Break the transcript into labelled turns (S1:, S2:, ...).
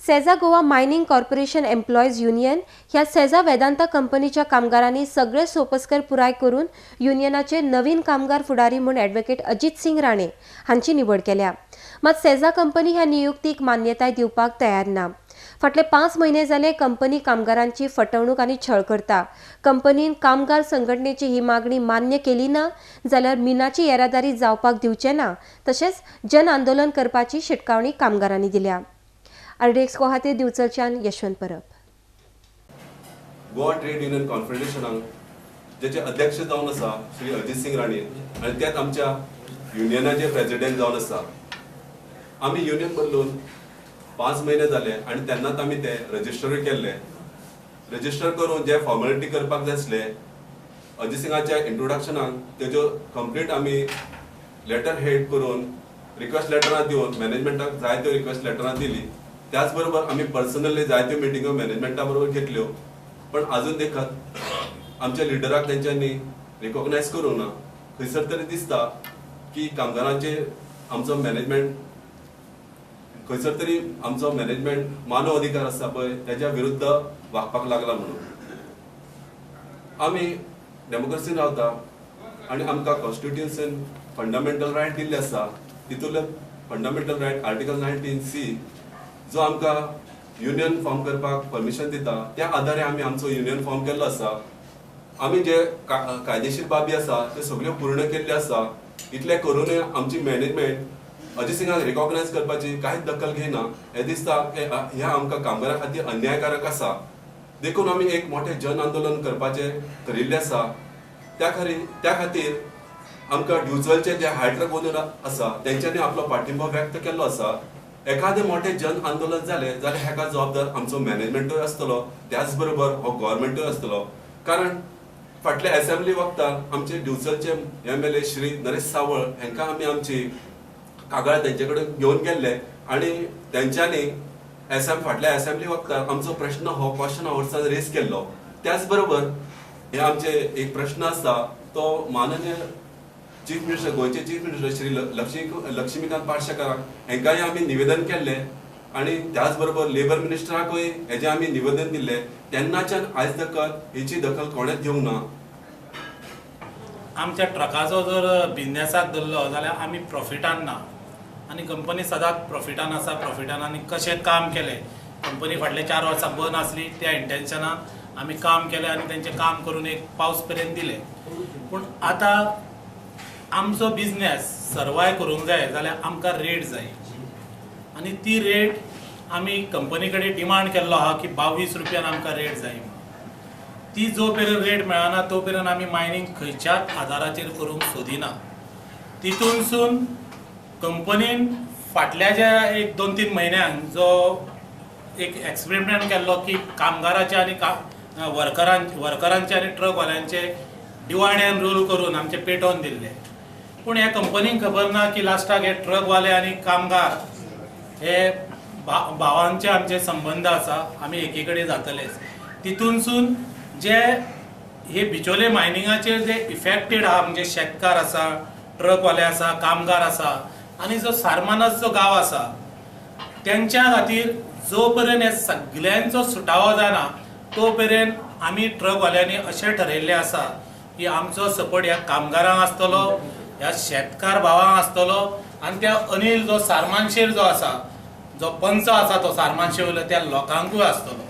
S1: Sesa Goa mining corporation employees union ह्या सेझा वेदांता कंपनीच्या कामगारांनी सगळे सोपस्कर पुराय करून युनियनाचे नवीन कामगार फुडारी म्हूण ॲडव्होकेट अजित सिंग राणे हांची निवड केल्या. मात सेझा कंपनी ह्या नियुक्तीक मान्यताय दिवपाक तयार ना. फाटले 5 म्हयने जाले कंपनी कामगारांची फटवणूक आनी छळ करता. कंपनीन कामगार संघटनेची ही मागणी मान्य केली ना जाल्यार मिनाची येरादारी जावपाक दिवचे ना, तशेंच जन आंदोलन करपाची शिटकावणी कामगारांनी दिल्या. आरडीएक्स खातीर दिवचलच्यान यशवंत परब.
S2: गोवा ट्रेड युनियन कॉन्फेडरेशनाक जेचे अध्यक्ष जावन आसा श्री अजित सिंग राणे आनी त्याच आमच्या युनियनाचे प्रेसिडेंट जावन आसा. आमी युनियन बदलून 5 म्हयने जाले आनी तेन्नाच आमी ते रजिस्टरूय केल्ले. रजिस्टर करून जे फॉर्मेलिटी करपाक जाय आसले अजित सिंगाच्या इंट्रोडक्शनाक तेज्यो कंप्लीट आमी लेटर हेड करून रिक्वेस्ट लेटरां दिवन मॅनेजमेंटाक जायत्यो रिक्वेस्ट लेटरां दिली. त्याच बरोबर आमी पर्सनली जायत्यो मिटिंगो मॅनेजमेंटा बरोबर घेतल्यो, पण आजून देखत आमच्या लिडराक तेंच्यांनी रिकॉग्नायज करूंक ना. खंयसर तरी दिसता की कामगारांचेर आमचो मॅनेजमेंट खंयसर तरी आमचो मॅनेजमेंट मानव अधिकार आसा पळय तेज्या विरुद्ध वागपाक लागला. म्हणून आमी डेमोक्रेसीन रावता आनी आमकां कॉन्स्टिट्युशन फंडामेंटल रायट दिल्ले आसा. तितूंतले फंडामेंटल रायट आर्टिकल 19C जो आमकां युनियन फॉर्म करपाक परमिशन दिता, त्या आधारे आमी आमचो युनियन फॉर्म केल्लो आसा. आमी जे कायदेशीर बाबी आसा त्यो सगळ्यो पूर्ण केल्ल्यो आसा. इतलें करूनय आमची मॅनेजमेंट अजित सिंगाक रिकॉग्नायज करपाची कांयच दखल घेयना. हें दिसता हें आमकां कामगारां खातीर अन्यायकारक आसा. देखून आमी एक मोठें जन आंदोलन करपाचें थरिल्लें आसा. त्या खातीर आमकां दिवचलचे जे हाय ट्रक ओनर आसा तेंच्यांनी आपलो पाठिंबो व्यक्त केल्लो आसा. एखादें मोठें जन आंदोलन जालें जाल्यार हेका जबाबदार आमचो मॅनेजमेंटूय आसतलो, त्याच बरोबर हो गव्हर्मेंटूय आसतलो. कारण फाटल्या एसेंब्ली वखतार आमचे दिवचलचे MLA Shri Naresh सावळ हांकां आमी आमची कागाळ तेंचे कडेन घेवन गेल्ले आनी तेंच्यांनी फाटल्या एसेंब्ली वखतार आमचो प्रश्न हो क्वेश्चन अवर्सान रेज केल्लो. त्याच बरोबर हे आमचे एक प्रश्न आसा तो माननीय चीफ मिनिस्टर, गोंयचे चीफ मिनिस्टर श्री लक्ष्मीकांत पार्सेकाराक हांकांय आमी निवेदन केल्लें आनी त्याच बरोबर लेबर मिनिस्टराकूय हेजें आमी निवेदन दिल्लें. तेन्नाच्यान आयज दखल हेची दखल कोणेच घेवंक ना.
S3: आमच्या ट्रकाचो जर बिजनेसाक धरलो जाल्यार आमी प्रॉफिटान ना आनी कंपनी सदांच प्रॉफिटान आसा. प्रॉफिटान आनी कशें काम केलें, कंपनी फाटले 4 वर्सां बंद आसली त्या इंटेन्शनान आमी काम केलें आनी तेंचें काम करून एक पावस पर्यंत दिलें. पूण आतां आमचो बिजनेस सर्वाय करूंक जाय जाल्यार आमकां रेट जाय आनी ती रेट आमी कंपनी कडेन डिमांड केल्लो आहा की 22 रुपयान आमकां रेट जाय. ती जो मेरेन रेट मेळना तो मेरेन आमी मायनींग खंयच्याच आदाराचेर करूंक सोदिना. तितूनसून कंपनीन फाटल्या ज्या एक 2-3 म्हयन्यांक जो एक एक्सपेरिमेंट केल्लो की कामगाराचे आनी वर्करांचे आनी ट्रकवाल्यांचे डिवायड एंड रूल करून आमचे पेटोवन दिल्ले. पूण ह्या कंपनीक खबर ना की लास्टाक हे ट्रकवाले आनी कामगार हे भावांचे आमचे संबंद आसा, आमी एकी कडेन जातलेच. तितूनसून जे हे बिचोले मायनिंगाचेर जे इफेक्टेड आहा म्हणजे शेतकार आसा, ट्रकवाले आसा, कामगार आसा आनी जो सारमानस जो गांव आसा तेंच्या खातीर जो पर्यंत हे सगल्यांचो सुटावो जायना तो पर्यंत आमी ट्रकवाल्यांनी अशें ठरयल्लें आसा की आमचो सपोर्ट ह्या कामगारांक आसतलो, ह्या शेतकार भावांक आसतलो आनी त्या अनिल जो सारमानशेर जो आसा, जो पंच आसा तो सारमानशे वयलो त्या लोकांकूय आसतलो.